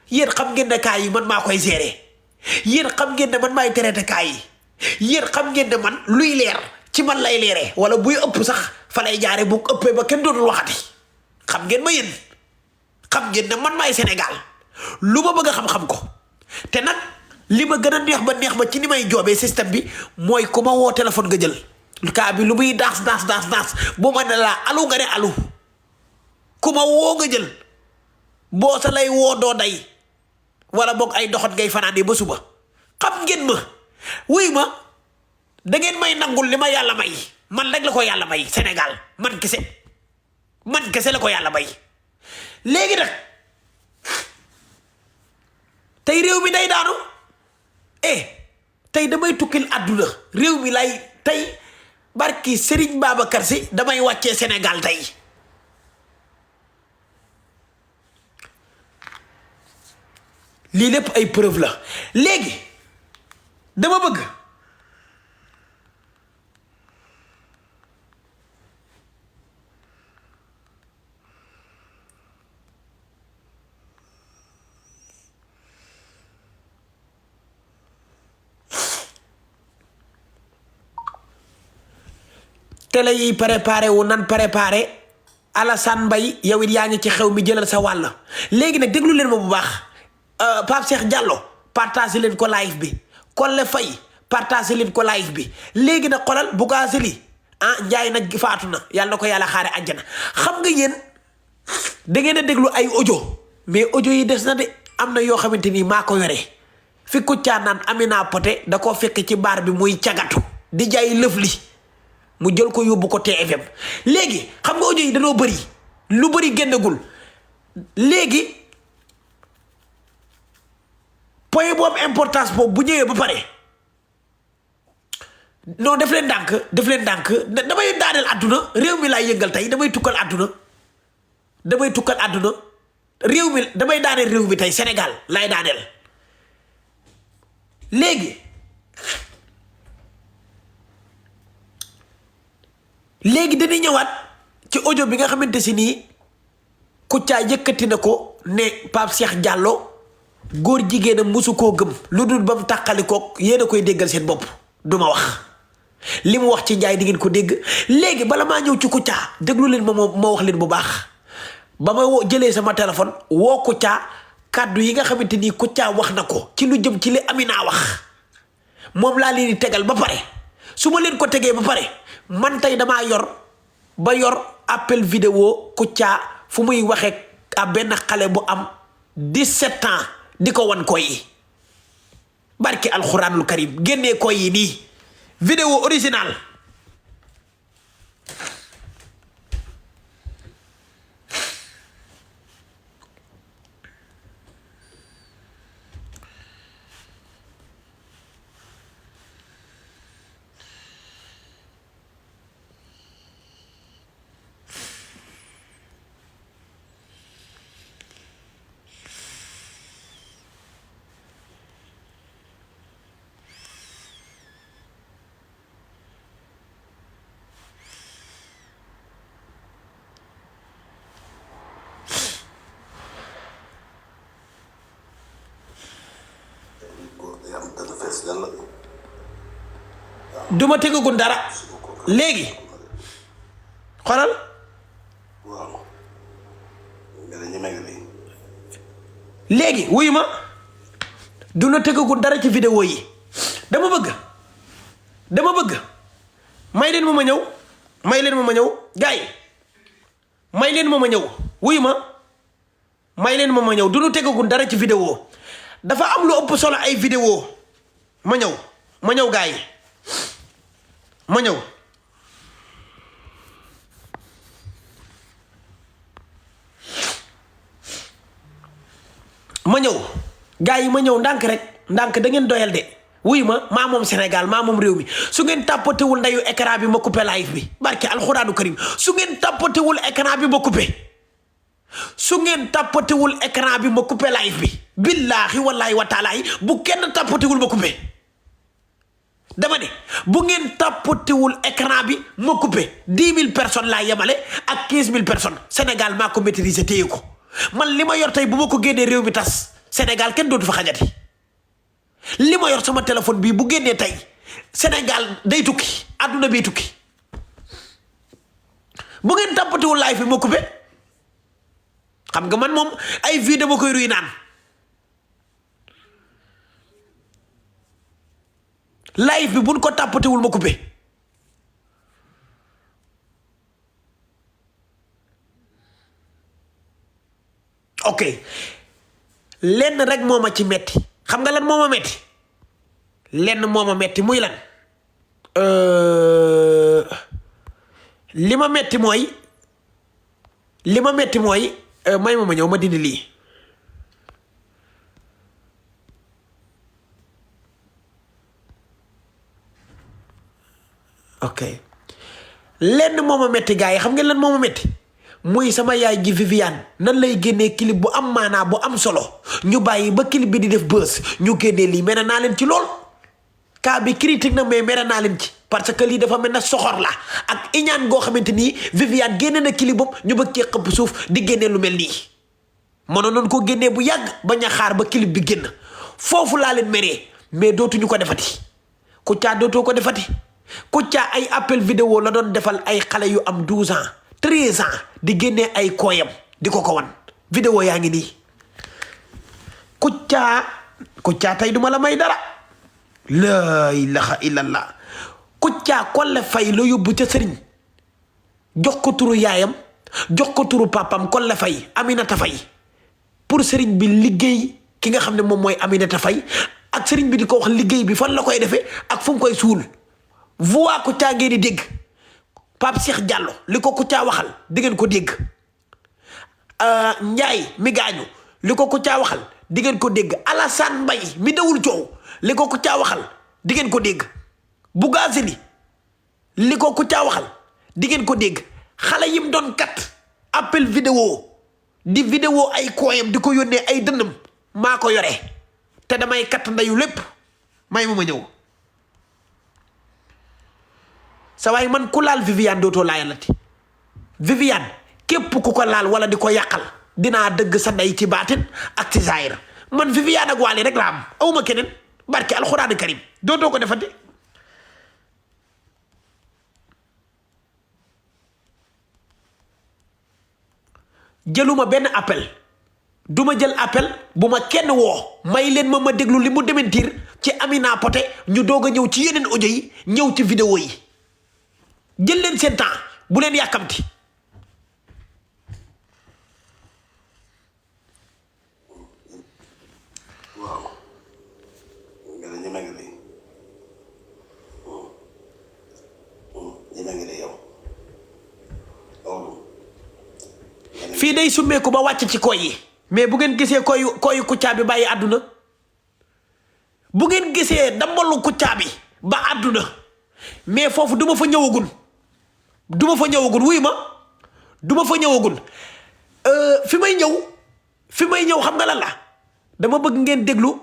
yéen xam ngeen ne cas yi man maa koy gérer yéen xam ngeen ne man maay traité cas yi yéen xam ngeen ne man luy leer ci man lay leeree wala buy ëpp sax fa lay jaare bu ëppee ba kenn dootul waxati xam ngeen ma yéen xam ngeen ne man maay Sénégal lu ma bëgg a xam-xam ko te nag li ma gën a neex ba neex ma ci ni may joobee système bi mooy ku ma woo téléphone nga jël cas bi lu muy daas bu ma ne laa alu nga ne alu ku ma woo nga jël boo sa lay woo doo day wala boog ay doxat ngay fanaanee ba suba xam ngeen ma wuy ma da ngeen may nangul li ma yàlla may man rek la ko yàlla may Sénégal man kese la ko yàlla may léegi nag tey réew mi day daanu tey damay tukkil àdduna réew mi lay tey barki Serigne Babacar Sy damay wàccee Sénégal tey lii lépp ay preuve la léegi dama bëgg télé yi préparé wu nan préparé Alassane Mbaye yow it yaa ngi ci xew mi jëlal sa wàll léegi nag déglu leen ma bu baax Pape Cheikh Diallo partagé leen ko live bi Kolle Faye partagé leen ko live bi léegi nag xolal Bougazelli Njaay nag faatu na yàlla na ko yàlla xaare àjjana xam nga yéen da ngeen a déglu ay audio mais audio yi des na de am na yoo xamante ni maa ko yore fi Kouthia naan Amina Poté da koo fekk ci baar bi muy cagatu di jaay lëf li mu jël ko yóbbu ko TFM léegi xam nga audio yi danoo bëri lu bëri génnagul léegi point boobu importance boobu bu ñëwee ba pare non def leen ndànk damay daaneel àdduna réew mi laay yëngal tey damay tukkal àdduna réew mi damay daaneel réew mi tey Sénégal laay daaneel léegi dañuy ñëwaat ci audio bi nga xamante si nii Kouthia yëkkati na ko ne Pape Cheikh Diallo góor jigéenam mosu koo gëm lu dul ba mu tàqali kook yéen a koy déggal seen bopp duma wax li mu wax ci Njaay di ngeen ko dégg léegi bala maa ñëw ci Kouthia déglu leen ma wax leen bu baax ba ma jëlee sama téléphone woo Kouthia kàddu yi nga xamante ni Kouthia wax na ko ci lu jëm ci li Amina wax moom laa leen di tegal ba pare su ma leen ko tegee ba pare man tey damaa yor appel vidéo Kouthia fu muy waxee ak benn xale bu am 17 ans di ko wan koy yi barki alxuraanul karim génnee koy yi nii vidéo original duma tegagul dara léegi xoolal léegi wuyu ma duna tegagul dara ci vidéo yi dama bëgg may leen ma ñëw gaay may leen ma ñëw wuyu ma may leen ma ñëw duna tegagul dara ci vidéo dafa am lu ëpp solo ay vidéo ma ñëw gaay ma ñëw gars yi ma ñëw ndànk rek ndànk da ngeen doyal de wuy ma maa moom Sénégal maa moom réew mi su ngeen tàppatewul ndeyu écran bi ma coupé live bi barke alxuraanu karim su ngeen tàppatewul écran bi ma coupé live bi billaahi wallaahi wa taalaahi bu kenn tàppatewul ma coupé dama ne bu ngeen tàppatewul écran bi ma coupé 10 000 personnes laa yemale ak 15 000 personnes Sénégal maa ko maîtriser téye ko man li ma yor tey bu ma ko génnee réew mi tas Sénégal kenn dootu fa xajati li ma yor sama téléphone bii bu génnee tey Sénégal day tukki àdduna bi tukki bu ngeen tàmpatiwul live bi ma coupé xam nga man moom ay vie dama koy ruy naan live bi buñ ko tàmpatiwul ma coupé ok lenn rek moo ma ci metti xam nga lan moo ma metti lenn moo ma metti muy lan li ma metti mooy may ma ñëw ma dindi lii ok lenn moo ma metti gars yi xam ngeen lan moo ma metti muy sama yaay ji Viviane nan lay génnee clip bu am maanaa bu am solo ñu bàyyi ba clip bi di def buzz ñu génnee lii mere naa leen ci lool cas bi critique na mais mere naa leen ci parce que lii dafa mel na soxor la ak iñaan goo xamante nii Viviane génne na clip boobu ñu bëgg cee xëpp suuf di génnee lu mel nii mënoon nañ ko génnee bu yàgg bañ a xaar ba clip bi génn foofu laa leen meree mais dootuñu ko defati Kouthia dootoo ko defati Kouthia ay appel vidéo la doon defal ay xale yu am 12 ans 13 ans di génnee ay kooyam di ko wan vidéo yaa ngi nii Kouthia tey duma la may dara la ilaha illallah Kouthia Collé Faye la yóbbu ca sëriñ jox ko turu yaayam jox ko turu papam Collé Faye Aminata Faye pour sëriñ bi liggéey ki nga xam ne moom mooy Aminata Faye ak sëriñ bi di ko wax liggéey bi fan la koy defee ak fu mu koy suul voix Kouthia ngeen di dégg Pape Cheikh Diallo li ko Kouthia waxal di ngeen ko dégg Ndiaye mi gaañu li ko Kouthia waxal di ngeen ko dégg Alassane Mbaye mi dawul coow li ko Kouthia waxal di ngeen ko dégg Bougazelli li ko Kouthia waxal di ngeen ko dégg xale yim doon kat appel vidéo di vidéo ay kooyam di ko yónnee ay dënnam maa ko yore te damay kat ndayu lépp may ma ñëw sa waay man ku laal Viviane dootoo laayalati Viviane képp ku ko laal wala di ko yàqal dinaa dëgg sa ndey ci baatin ak ci zaahir man Viviane ak Wally rek la am awma keneen barke alxuraan karim dootoo ko defati jëluma benn appel duma jël appel bu ma kenn woo may leen ma déglu li mu démentir ci Amina Poté ñu doog a ñëw ci yeneen audio yi ñëw ci vidéo yi jël leen seen temps bu leen yàkkamti waaw fii day summeeku ba wàcc ci koy yi mais bu ngeen gisee koyu Kouthia bi bàyyi àdduna bu ngeen gisee dambalu Kouthia bi ba àdduna mais foofu duma fa ñëwagul wuy ma duma fa ñëwagul fi may ñëw xam nga lan la dama bëgg ngeen déglu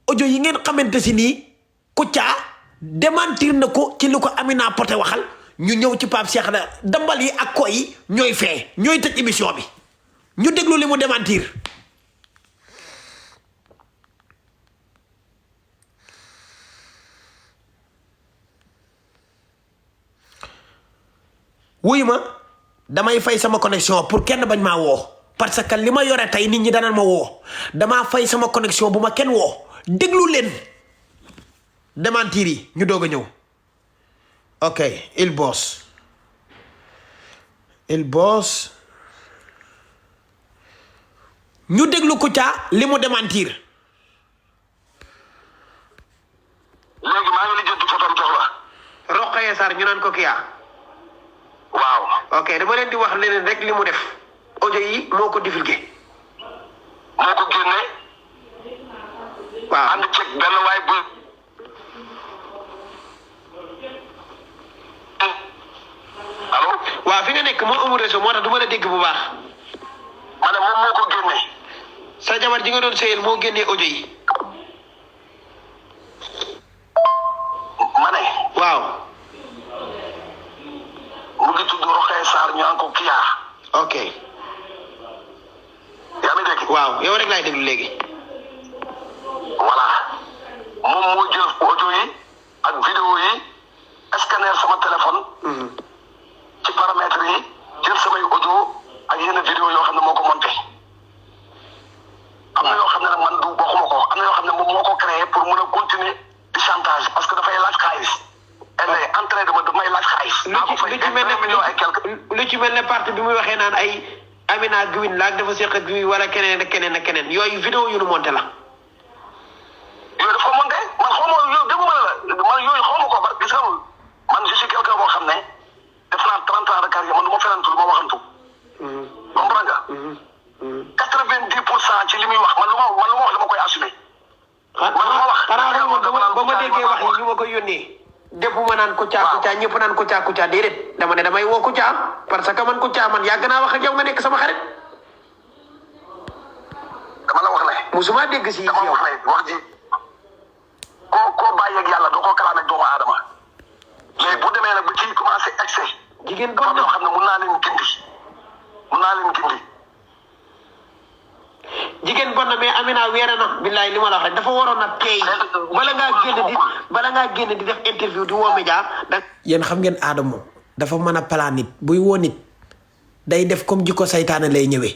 audio yi ngeen xamante si nii Kouthia démentir na ko ci li ko Amina Poté waxal ñu ñëw ci Pape Cheikh na dambal yi ak koy yi ñooy fee ñooy tëj émission bi ñu déglu li mu démentir wuy ma damay fay sama connexion pour kenn bañ maa woo parce que li ma yore tey nit ñi danañ ma woo damaa fay sama connexion bu ma kenn woo déglu leen démentir yi ñu doog a ñëw ok il bosse ñu déglu Kouthia li mu démentir léegi maa ngi lijjanti fotom jox la. Rokhaya Sarr ñu naan ko Kya waaw. ok dama leen di wax leneen rek li mu def audio yi moo ko divulgué. moo ko génne. waaw ànd ceeg benn waay bu. allo. waaw fi nga nekk moo amul réseau moo tax du ma la dégg bu baax. ma ne moom moo ko génne. sa jabar ji nga doon sëyal moo génnee audio yi. ma ne. waaw. mu ngi tudd Rokhaya Sarr ñu naan ko Kya. ok. yaa ngi dégg. waaw yow rek laay déglu léegi. moom moo ko créé pour mën a continuer di chantage parce que dafay laaj xaalis. elle est en train de daf may laaj xaalis. lu ci mel ne parti bi muy waxee naan ay Amina Guine laag dafa seq ak Guine wala keneen ak keneen ak keneen yooyu vidéo yu nu monté la. yooyu daf ko monté man xaw ma yow déggu ma la man yooyu xaw ma ko ba gis nga man je suis quelqu'un boo xam ne def naa 30 ans de carrière man du ma fenantu du ma waxantu. comprends nga. 90% ci li muy wax man lu ma wax dama koy assumer. man lu ma wax ba ma déggee wax yi ñu ma koy yónnee. dépp ma naan Kouthia ñëpp naan Kouthia déedéet dama ne damay woo Kouthia parce que man Kouthia man yàgg naa wax ak yow nga nekk sama xarit. dama la wax ne. musuma dégg si dama wax ne wax ji koo bàyyi ak yàlla doo ko kalaame ak doomu aadama mais bu demee nag ba ci commencé excès. jigéen dafa am yoo xam ne mun naa leen gindi. jigéen bon na mais Amina weere na billaay li ma la wax dafa waroon a teey bala ngaa génn di def interview di woo média da yéen xam ngeen Adamo dafa mën a plan nit buy woo nit day def comme jikko saytaane lay ñëwee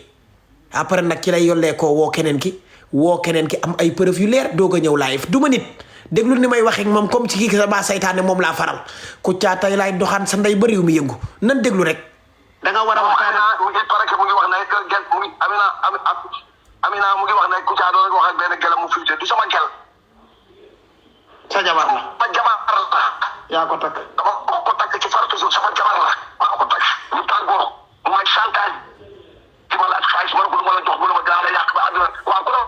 après nag ci lay yollee koo woo keneen ki am ay preuve yu leer doog a ñëw live du ma nit déglu ni may waxee moom comme ci kii sa ba saytaane moom laa faral Kouthia tey laay doxaan sa ndey bëri yu mu yëngu nan déglu rek. da nga war a waxtaan il paraît que mu ngi wax ne Amina mu ngi wax ne Kouthia doon wax ak benn gelam mu fuité du sama gel. sa jabar la. sama jabar la. yaa ko takk. dama ko takk ci faratu suuf sama jabar la. maa ko takk ñu tàggoo mu may chantage ci ma laaj xaalis ma ne ko du ma la jox mu ne ma dinaa la yàq ba àdduna waaw ku la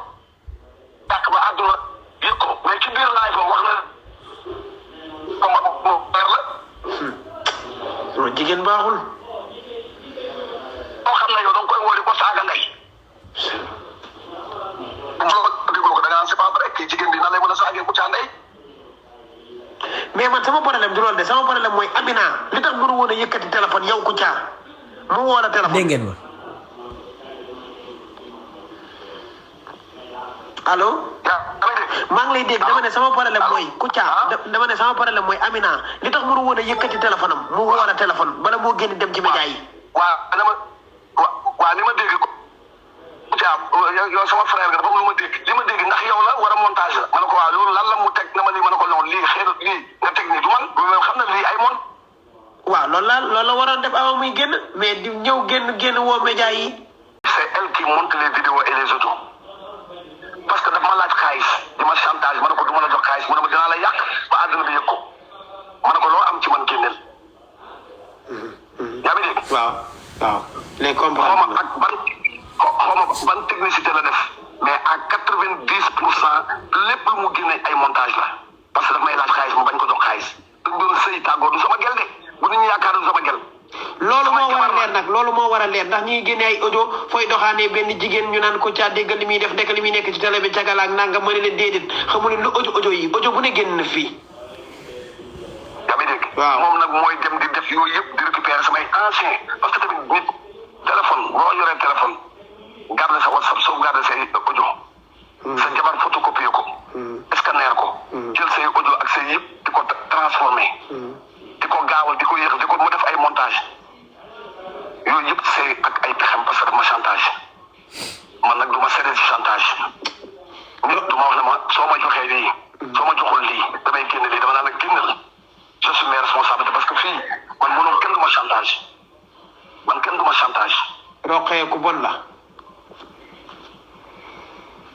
yàq ba àdduna yëg ko mais ci biir laay ba wax na ma leer la. jigéen baaxul. boo xam ne yow da nga koy woo di ko saaga ndey. ko da ngaa c'est pas vrai kii jigéen bi nan lay mën a saagee Kouthia ndey. mais man sama problème du loolu de sama problème mooy Amina li tax mënu woon a yëkkati téléphone yow Kouthia mu woo la téléphone. dégg ngeen ma. allo. maa ngi lay dégg dama ne sama problème mooy Kouthia dama ne sama problème mooy Amina li tax mënu woon a yëkkati téléphone am mu woo la téléphone bala moo génn dem ci média yi. waaw li ma dégg ko Kouthia yow sama frère nga dafa am lu ma dégg li ma dégg ndax yow la war a montage la ma ne ko waaw loolu lan la mu teg na ma lii ma ne ko non lii xëy na lii nga teg nii du man xam na lii ay mon. waaw loolu la waroon def avant muy génn mais di ñëw génn woo média yi. c'est elle qui monte les vidéos et les autos parce que daf ma laaj xaalis di ma chantage ma ne ko du ma la jox xaalis mu ne ma dinaa la yàq ba àdduna bi yëg ko ma ne ko loo am ci man génneel. yaa ngi dégg. waaw les comprendre xaw ma ban technicité la def mais à 90% lépp lu mu génne ay montage la parce que daf may laaj xaalis mu bañ ko jox xaalis dañ doon sëy tàggoo du sama gel de bu nit ñi yaakaar du sama gel. loolu moo war a leer nag loolu moo war a leer ndax ñuy génne ay audio fooy doxaanee benn jigéen ñu naan Kouthia déggal li muy def nekk li muy nekk ci télé bi cagalaak nanga mën leen déedéet xamu leen lu audio yi audio bu ne génn na fii. yaa ngi dégg. waaw moom nag mooy dem di def yooyu yëpp di récupérer samay ancien parce que tamit nit téléphone boo yoree téléphone garder sa WhatsApp sauvegarder say audio. sa jabar photocopier ko. scanner ko. jël say audio ak say yëpp di ko transformer. di ko gaawal di ko yéexal di ko mu def ay montage yooyu yëpp c'est ak ay pexem parce que daf ma chantage man nag du ma cédé ci chantage nit du ma wax ne ma soo ma joxee lii soo ma joxul lii damay génne lii dama naan la génnal je suis mes responsabilités parce que fii man mënoo kenn du ma chantage man kenn du ma chantage. roqee ku bon la.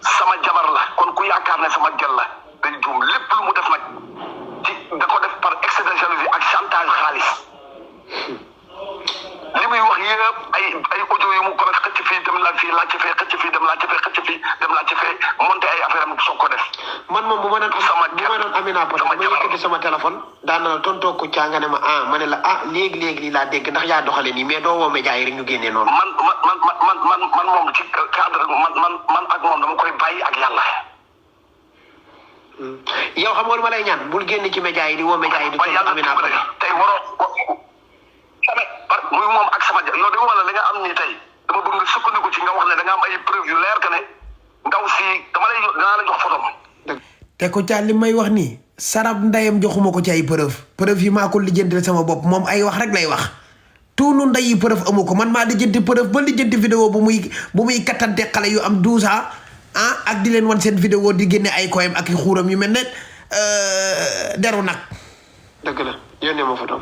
sama jabar la kon ku yaakaar ne sama gel la day juum lépp lu mu def nag ci da ko def par excès de jalousie ak chantage xaalis li muy wax yëpp ay audio yu mu ko def xëcc fii dem laaj fii laaj fee xëcc fii dem laaj fee xëcc fii dem laaj fee monté ay affaire am soog ko def. man moom bu ma doon Amina Poté ma yëkkati sama téléphone daan na la tontoo Kouthia nga ne ma ma ne la léegi lii laa dégg ndax yaa doxale nii mais doo woo média yi rek ñu génnee noonu. man moom ci cadre man ak moom dama koy bàyyi ak yàlla. yow xam nga lu ma lay ñaan bul génn ci média yi di woo média yi di. ba yàlla Amina Poté tey waroo muy moom ak sama yow de wala li nga am nii tey dama bëgg nga sukkandiku ci nga wax ne da nga am ay preuve yu leer que ne ndaw si dinaa la jox photo. te Kouthia li may wax nii sarab ndeyam joxuma ko ci ay preuve yi maa ko lijjantil sama bopp moom ay wax rek lay wax tuunu ndeyi preuve amu ko man maa lijjanti preuve ba lijjanti vidéo bu muy kattante xale yu am 12 ans ak di leen wan seen vidéo di génne ay koyam ak i xuuram yu mel ne deru nag. dëgg la yónnee ma photo.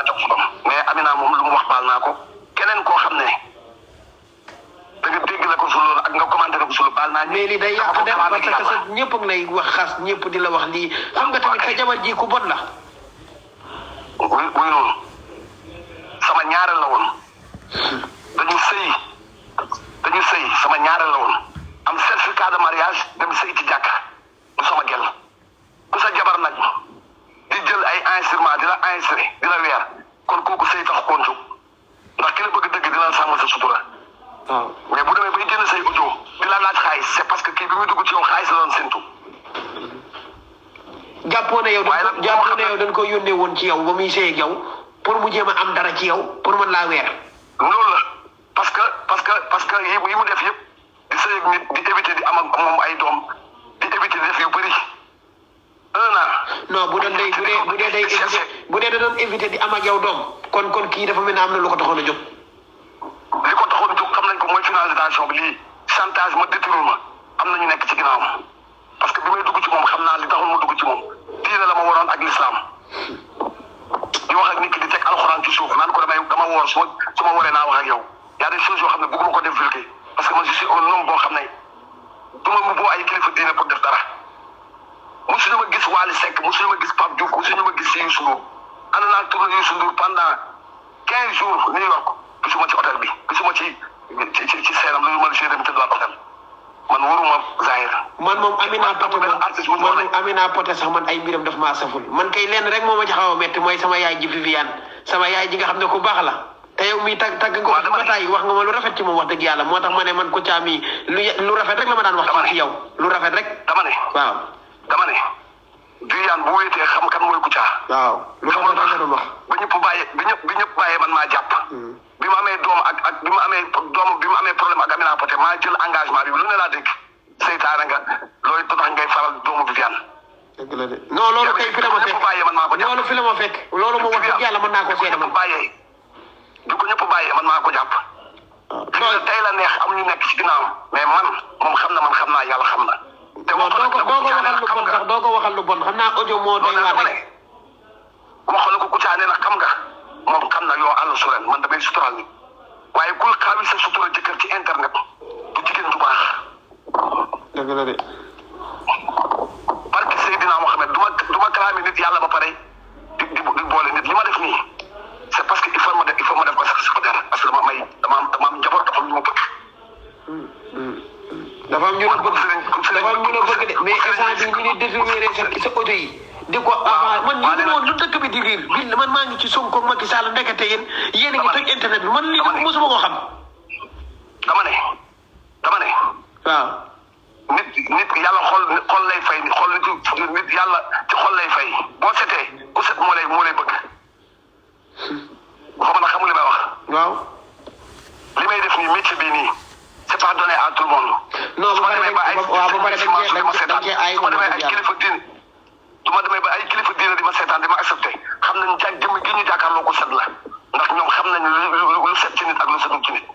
jox photo mais Amina moom lu mu wax baal naa ko keneen koo xam ne da nga dégg la ko su loolu ak nga commenté ko su loolu baal naa. mais li day yàq dem parce que sax ñëpp a ngi lay wax xas ñëpp di la wax lii xam nga tamit sa jabar ji ku bon la. wuy noonu sama ñaareel la woon dañu sëy sama ñaareel la woon am certificat de mariage dem sëy ci jàkka du sama gel ku sa jabar nag di jël ay enregistrement di la enregistré di la weer kon kooku sëy tax koon jóg ndax ki la bëgg dëgg dina la sàmmal sa sutura. waaw mais bu demee bay jënd say audio di la laaj xaalis c'est parce que kii bi muy dugg ci yow xaalis la doon séntu. jàppoo ne yow dañ ko yónnee woon ci yow ba muy sëy ak yow pour mu jéem a am dara ci yow pour mën laa weer. loolu la parce que yi mu def yëpp di sëy ak nit di éviter di am ak moom ay doom di éviter di def yu bëri 1 an. non bu dee da doon éviter di am ak yow doom kon kii dafa mel ne am na lu ko taxoon a jóg. li ko taxoon a jóg xam nañ ko mooy finalisation bi lii chantage ma détourné ma am na ñu nekk ci ginnaawam parce que bi may dugg ci moom xam naa li taxoon ma dugg ci moom diine la ma waroon ak l'islam di wax ak nit ki di teg alxuraan ci suuf naan ko dama woor su ma waree naa wax ak yow y a des choses yoo xam ne bëgguma ko divulguer parce que man je suis un homme boo xam ne du ma mbubboo ay kilifa diine pour def dara mosuñu ma gis Wally Seck mosuñu ma gis Pape Diouf mosuñu ma gis si Youssou Ndour ànd naa tourné Youssou Ndour pendant 15 jours New York gisuma ci hôtel bi gisuma ci seenam lu ma joué dem tëddaat hôtel man waruma Zahir. man moom Amina Poté sax man ay mbiram daf maa saful man kay lenn rek moo ma ci xaw a métti mooy sama yaay ji Viviane sama yaay ji nga xam ne ku baax la te yow mii tagg nga ko ba tàyyi wax nga ma lu rafet ci moom wax dëgg yàlla moo tax ma ne man Kouthia mii lu rafet rek la ma daan wax ci yow lu rafet rek. dama ne Viviane bu wéetee xam kan mooy Kouthia. waaw lu rafet rek la doon wax. ba ñëpp bàyyee man maa jàpp. bi ma amee doom ak bi ma amee problème ak Amina Poté maa jël engagement bi lu ne laa dégg seytaane nga loolu tax ngay faral doomu Viviane. dëgg la de non loolu kay fi la ma fekk loolu fi la ma fekk loolu moom wax dëgg yàlla mën naa ko seede man. bi ko ñëpp bàyyee man maa ko jàpp. waaw tey la neex am ñu nekk ci ginnaawam mais man moom xam na man xam naa yàlla xam na. te doo ko waxal lu bon xam naa audio moo doy waar rek. waxal ko Kouthia nee na xam nga. moom xam na yoo àll su ren man damay sutural ni waaye kuy xaawi sa sutura jëkkër ci internet du jigéen du baax. dëgg la de. barke Seydina Mohamed du ma kalaami nit yàlla ba pare di boole nit li ma def nii c'est parce que il faut ma def ko sax si ko dara parce que dama am njaboot dafa am ñu ma bëgg. dafa am ñu la bëgg de mais instant bii ñu ngi détourné sa audio yi. di ko avant man ñu woon lu dëkk bi di riir bi man maa ngi ci Sonko Macky Sall ndekete yéen a ngi toj internet bi man lii dafa mosuma koo xam. dama ne. waaw. nit yàlla xol lay fay nit yàlla ci xol lay fay boo setee ku set moo lay bëgg. xam na xamul li may wax. waaw. li may def nii métier bii nii c'est pas donné à tout le monde. non ba pare dañ cee ay du ma demee ba ay kilifa diine di ma seetaan di ma accepté xam nañ jëmm gi ñu jàkkaarloo ko set la ndax ñoom xam nañ lu set ci nit ak lu setul ci nit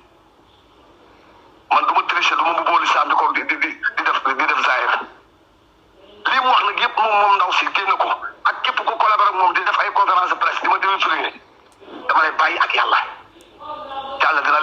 man du ma tricher du ma bu booli saam di ko di def Zahir lii mu wax nag yëpp moom ndaw si génn ko ak képp ku collaboré ak moom di def ay conférence de presse di ma déglu dama lay bàyyi ak yàlla dina